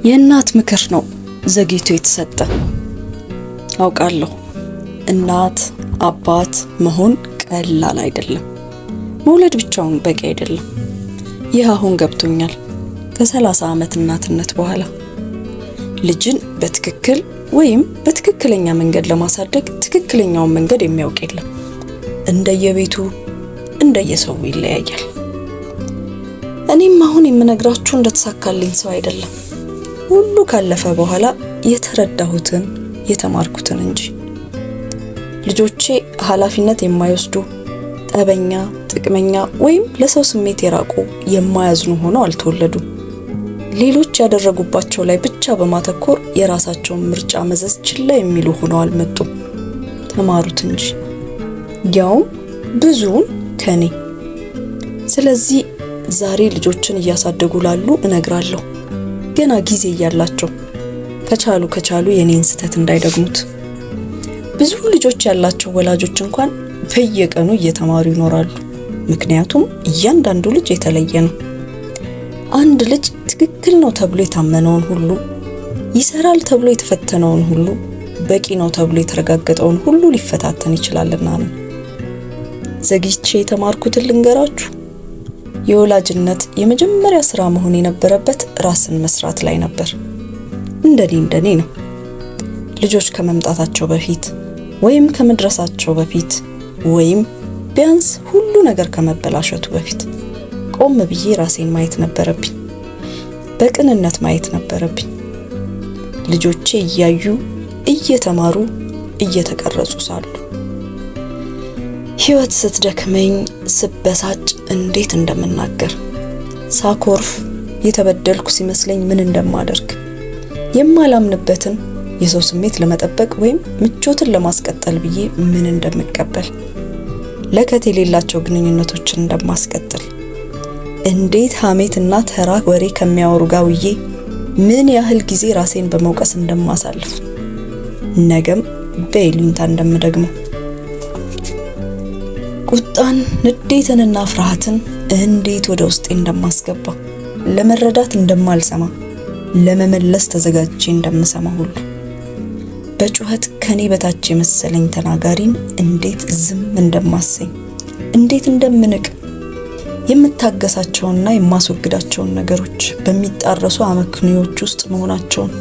የእናት ምክር ነው ዘግይቶ የተሰጠ። አውቃለሁ እናት አባት መሆን ቀላል አይደለም። መውለድ ብቻውን በቂ አይደለም። ይህ አሁን ገብቶኛል ከ30 ዓመት እናትነት በኋላ። ልጅን በትክክል ወይም በትክክለኛ መንገድ ለማሳደግ ትክክለኛውን መንገድ የሚያውቅ የለም። እንደየቤቱ እንደየሰው ይለያያል። እኔም አሁን የምነግራችሁ እንደተሳካልኝ ሰው አይደለም። ሁሉ ካለፈ በኋላ የተረዳሁትን የተማርኩትን እንጂ። ልጆቼ ኃላፊነት የማይወስዱ ጠበኛ፣ ጥቅመኛ ወይም ለሰው ስሜት የራቁ የማያዝኑ ሆነው አልተወለዱም። ሌሎች ያደረጉባቸው ላይ ብቻ በማተኮር የራሳቸውን ምርጫ መዘዝ ችላ የሚሉ ሆነው አልመጡም። ተማሩት እንጂ፣ ያውም ብዙውን ከኔ። ስለዚህ ዛሬ ልጆችን እያሳደጉ ላሉ እነግራለሁ፣ ገና ጊዜ እያላቸው ከቻሉ ከቻሉ የኔን ስህተት እንዳይደግሙት። ብዙ ልጆች ያላቸው ወላጆች እንኳን በየቀኑ እየተማሩ ይኖራሉ። ምክንያቱም እያንዳንዱ ልጅ የተለየ ነው። አንድ ልጅ ትክክል ነው ተብሎ የታመነውን ሁሉ፣ ይሰራል ተብሎ የተፈተነውን ሁሉ፣ በቂ ነው ተብሎ የተረጋገጠውን ሁሉ ሊፈታተን ይችላልና ነው። ዘግይቼ የተማርኩትን ልንገራችሁ። የወላጅነት የመጀመሪያ ስራ መሆን የነበረበት ራስን መስራት ላይ ነበር። እንደኔ እንደኔ ነው። ልጆች ከመምጣታቸው በፊት ወይም ከመድረሳቸው በፊት ወይም ቢያንስ ሁሉ ነገር ከመበላሸቱ በፊት ቆም ብዬ ራሴን ማየት ነበረብኝ። በቅንነት ማየት ነበረብኝ። ልጆቼ እያዩ እየተማሩ እየተቀረጹ ሳሉ ሕይወት ስትደክመኝ ስበሳጭ እንዴት እንደምናገር፣ ሳኮርፍ የተበደልኩ ሲመስለኝ ምን እንደማደርግ፣ የማላምንበትን የሰው ስሜት ለመጠበቅ ወይም ምቾትን ለማስቀጠል ብዬ ምን እንደምቀበል፣ ለከት የሌላቸው ግንኙነቶችን እንደማስቀጥል፣ እንዴት ሐሜትና ተራ ወሬ ከሚያወሩ ጋር ውዬ ምን ያህል ጊዜ ራሴን በመውቀስ እንደማሳልፍ፣ ነገም በይሉኝታ እንደምደግመው፣ ቁጣን፣ ንዴትንና ፍርሃትን እንዴት ወደ ውስጤ እንደማስገባ፣ ለመረዳት እንደማልሰማ፣ ለመመለስ ተዘጋጅቼ እንደምሰማ ሁሉ፣ በጩኸት ከኔ በታች የመሰለኝ ተናጋሪን እንዴት ዝም እንደማሰኝ፣ እንዴት እንደምንቅ፣ የምታገሳቸውንና የማስወግዳቸውን ነገሮች በሚጣረሱ አመክንዮች ውስጥ መሆናቸውን፣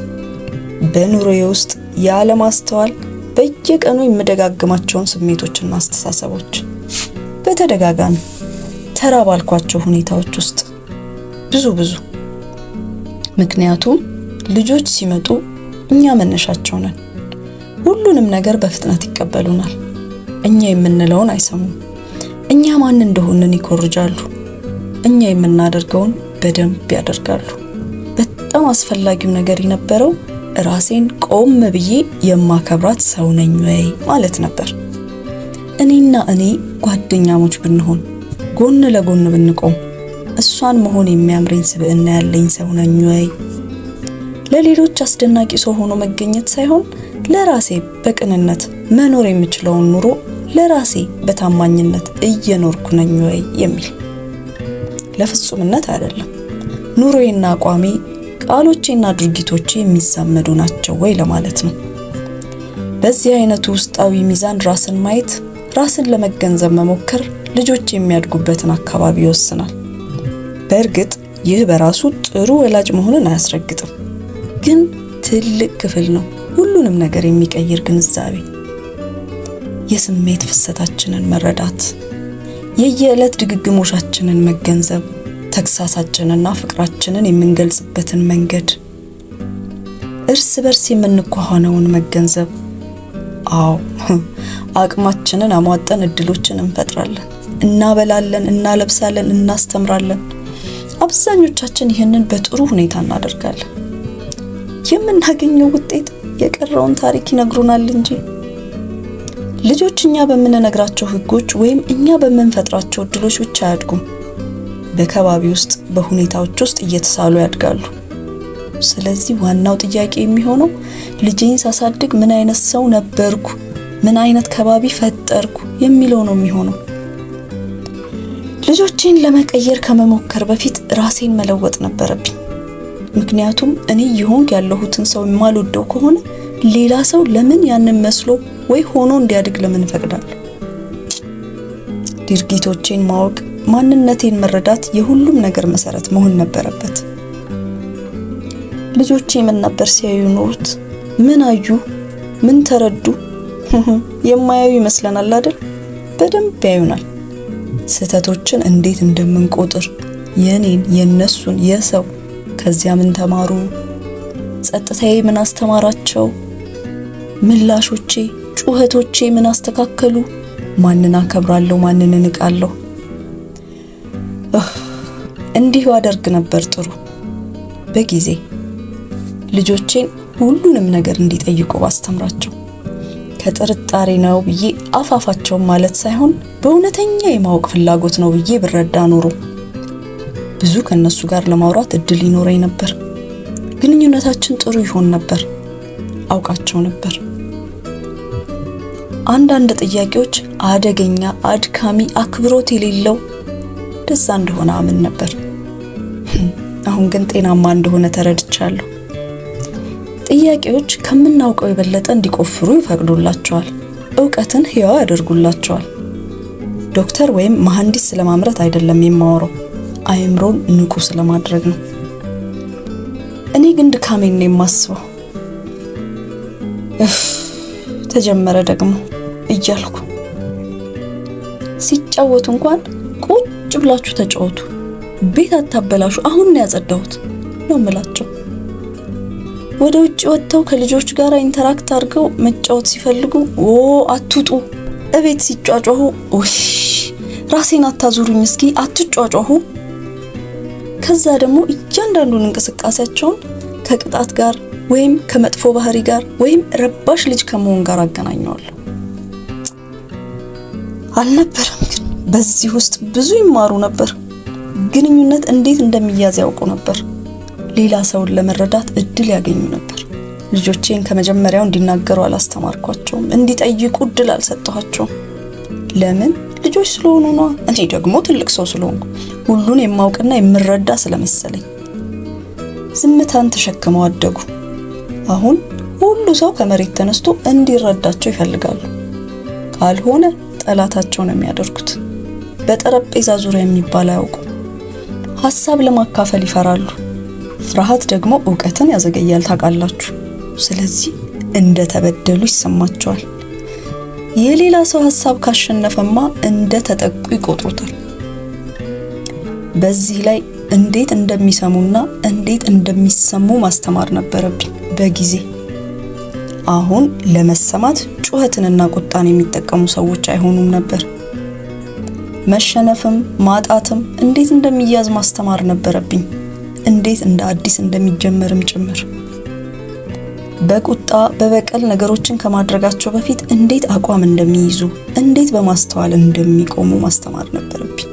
በኑሮዬ ውስጥ ያለማስተዋል በየቀኑ የምደጋግማቸውን ስሜቶችና አስተሳሰቦች በተደጋጋሚ ተራ ባልኳቸው ሁኔታዎች ውስጥ ብዙ ብዙ። ምክንያቱም ልጆች ሲመጡ እኛ መነሻቸው ነን። ሁሉንም ነገር በፍጥነት ይቀበሉናል። እኛ የምንለውን አይሰሙም። እኛ ማን እንደሆንን ይኮርጃሉ። እኛ የምናደርገውን በደንብ ያደርጋሉ። በጣም አስፈላጊው ነገር የነበረው ራሴን ቆም ብዬ የማከብራት ሰው ነኝ ወይ ማለት ነበር። እኔና እኔ ጓደኛሞች ብንሆን፣ ጎን ለጎን ብንቆም፣ እሷን መሆን የሚያምረኝ ስብዕና ያለኝ ሰው ነኝ ወይ? ለሌሎች አስደናቂ ሰው ሆኖ መገኘት ሳይሆን ለራሴ በቅንነት መኖር የምችለውን ኑሮ ለራሴ በታማኝነት እየኖርኩ ነኝ ወይ የሚል። ለፍጹምነት አይደለም፣ ኑሮዬና አቋሜ፣ ቃሎቼና ድርጊቶቼ የሚዛመዱ ናቸው ወይ ለማለት ነው። በዚህ አይነቱ ውስጣዊ ሚዛን ራስን ማየት፣ ራስን ለመገንዘብ መሞከር ልጆች የሚያድጉበትን አካባቢ ይወስናል። በእርግጥ ይህ በራሱ ጥሩ ወላጅ መሆንን አያስረግጥም፣ ግን ትልቅ ክፍል ነው ሁሉንም ነገር የሚቀይር ግንዛቤ። የስሜት ፍሰታችንን መረዳት፣ የየዕለት ድግግሞሻችንን መገንዘብ፣ ተግሳሳችንና ፍቅራችንን የምንገልጽበትን መንገድ፣ እርስ በርስ የምንኳኋነውን መገንዘብ። አዎ፣ አቅማችንን አሟጠን እድሎችን እንፈጥራለን፣ እናበላለን፣ እናለብሳለን፣ እናስተምራለን። አብዛኞቻችን ይህንን በጥሩ ሁኔታ እናደርጋለን። የምናገኘው ውጤት የቀረውን ታሪክ ይነግሩናል እንጂ። ልጆች እኛ በምንነግራቸው ሕጎች ወይም እኛ በምንፈጥራቸው እድሎች ብቻ አያድጉም። በከባቢ ውስጥ በሁኔታዎች ውስጥ እየተሳሉ ያድጋሉ። ስለዚህ ዋናው ጥያቄ የሚሆነው ልጄን ሳሳድግ ምን አይነት ሰው ነበርኩ፣ ምን አይነት ከባቢ ፈጠርኩ የሚለው ነው የሚሆነው። ልጆቼን ለመቀየር ከመሞከር በፊት ራሴን መለወጥ ነበረብኝ። ምክንያቱም እኔ እየሆንኩ ያለሁትን ሰው የማልወደው ከሆነ ሌላ ሰው ለምን ያንን መስሎ ወይ ሆኖ እንዲያድግ ለምን እፈቅዳለሁ? ድርጊቶቼን ማወቅ፣ ማንነቴን መረዳት የሁሉም ነገር መሰረት መሆን ነበረበት። ልጆቼ ምን ነበር ሲያዩ ኖሩት? ምን አዩ? ምን ተረዱ? የማያዩ ይመስለናል አይደል? በደንብ ያዩናል። ስህተቶችን እንዴት እንደምንቆጥር የኔን፣ የነሱን፣ የሰው። ከዚያ ምን ተማሩ? ጸጥታዬ ምን አስተማራቸው? ምላሾቼ፣ ጩኸቶቼ ምን አስተካከሉ? ማንን አከብራለሁ? ማንን እንቃለሁ? እንዲሁ አደርግ ነበር ጥሩ። በጊዜ ልጆቼን ሁሉንም ነገር እንዲጠይቁ ባስተምራቸው፣ ከጥርጣሬ ነው ብዬ አፋፋቸውን ማለት ሳይሆን በእውነተኛ የማወቅ ፍላጎት ነው ብዬ ብረዳ ኖሮ ብዙ ከነሱ ጋር ለማውራት እድል ይኖረኝ ነበር። ግንኙነታችን ጥሩ ይሆን ነበር። አውቃቸው ነበር። አንዳንድ ጥያቄዎች አደገኛ፣ አድካሚ፣ አክብሮት የሌለው ደዛ እንደሆነ አምን ነበር። አሁን ግን ጤናማ እንደሆነ ተረድቻለሁ። ጥያቄዎች ከምናውቀው የበለጠ እንዲቆፍሩ ይፈቅዱላቸዋል። እውቀትን ሕያው ያደርጉላቸዋል። ዶክተር ወይም መሐንዲስ ስለማምረት አይደለም የማወራው፣ አእምሮን ንቁ ስለማድረግ ነው። እኔ ግን ድካሜን ነው የማስበው። እፍ ተጀመረ ደግሞ እያልኩ። ሲጫወቱ እንኳን ቁጭ ብላችሁ ተጫወቱ፣ ቤት አታበላሹ፣ አሁን ነው ያጸዳሁት ነው የምላቸው። ወደ ውጭ ወጥተው ከልጆች ጋር interact አድርገው መጫወት ሲፈልጉ ኦ አትውጡ፣ እቤት ሲጯጯሁ ኦሽ ራሴን አታዙሩኝ፣ እስኪ አትጯጯሁ። ከዛ ደግሞ እያንዳንዱን እንቅስቃሴያቸውን ከቅጣት ጋር ወይም ከመጥፎ ባህሪ ጋር ወይም ረባሽ ልጅ ከመሆን ጋር አገናኘዋለሁ። አልነበረም ግን በዚህ ውስጥ ብዙ ይማሩ ነበር። ግንኙነት እንዴት እንደሚያዝ ያውቁ ነበር። ሌላ ሰውን ለመረዳት እድል ያገኙ ነበር። ልጆቼን ከመጀመሪያው እንዲናገሩ አላስተማርኳቸውም። እንዲጠይቁ እድል አልሰጠኋቸውም። ለምን? ልጆች ስለሆኑ ነዋ። እኔ ደግሞ ትልቅ ሰው ስለሆንኩ፣ ሁሉን የማውቅና የምረዳ ስለመሰለኝ። ዝምታን ተሸክመው አደጉ። አሁን ሁሉ ሰው ከመሬት ተነስቶ እንዲረዳቸው ይፈልጋሉ። ካልሆነ ጠላታቸው ነው የሚያደርጉት። በጠረጴዛ ዙሪያ የሚባል አያውቁም። ሀሳብ ለማካፈል ይፈራሉ። ፍርሃት ደግሞ እውቀትን ያዘገያል፣ ታውቃላችሁ። ስለዚህ እንደ ተበደሉ ይሰማቸዋል። የሌላ ሰው ሀሳብ ካሸነፈማ እንደ ተጠቁ ይቆጥሩታል። በዚህ ላይ እንዴት እንደሚሰሙና እንዴት እንደሚሰሙ ማስተማር ነበረብኝ በጊዜ። አሁን ለመሰማት ጩኸትንና ቁጣን የሚጠቀሙ ሰዎች አይሆኑም ነበር። መሸነፍም ማጣትም እንዴት እንደሚያዝ ማስተማር ነበረብኝ፣ እንዴት እንደ አዲስ እንደሚጀመርም ጭምር። በቁጣ በበቀል ነገሮችን ከማድረጋቸው በፊት እንዴት አቋም እንደሚይዙ፣ እንዴት በማስተዋል እንደሚቆሙ ማስተማር ነበረብኝ።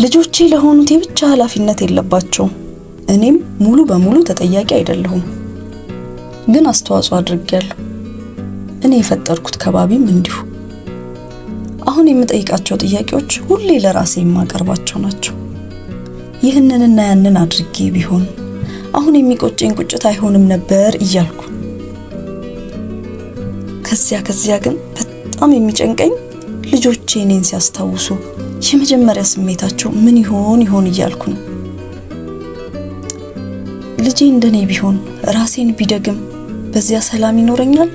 ልጆቼ ለሆኑት የብቻ ኃላፊነት የለባቸውም። እኔም ሙሉ በሙሉ ተጠያቂ አይደለሁም፣ ግን አስተዋጽኦ አድርጌያለሁ። እኔ የፈጠርኩት ከባቢም እንዲሁ። አሁን የምጠይቃቸው ጥያቄዎች ሁሌ ለራሴ የማቀርባቸው ናቸው። ይህንንና ያንን አድርጌ ቢሆን አሁን የሚቆጨኝ ቁጭት አይሆንም ነበር እያልኩ። ከዚያ ግን በጣም የሚጨንቀኝ ልጆቼ እኔን ሲያስታውሱ የመጀመሪያ ስሜታቸው ምን ይሆን ይሆን እያልኩ ነው። ልጄ እንደኔ ቢሆን፣ ራሴን ቢደግም በዚያ ሰላም ይኖረኛል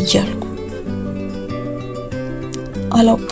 እያልኩ አላውቅ።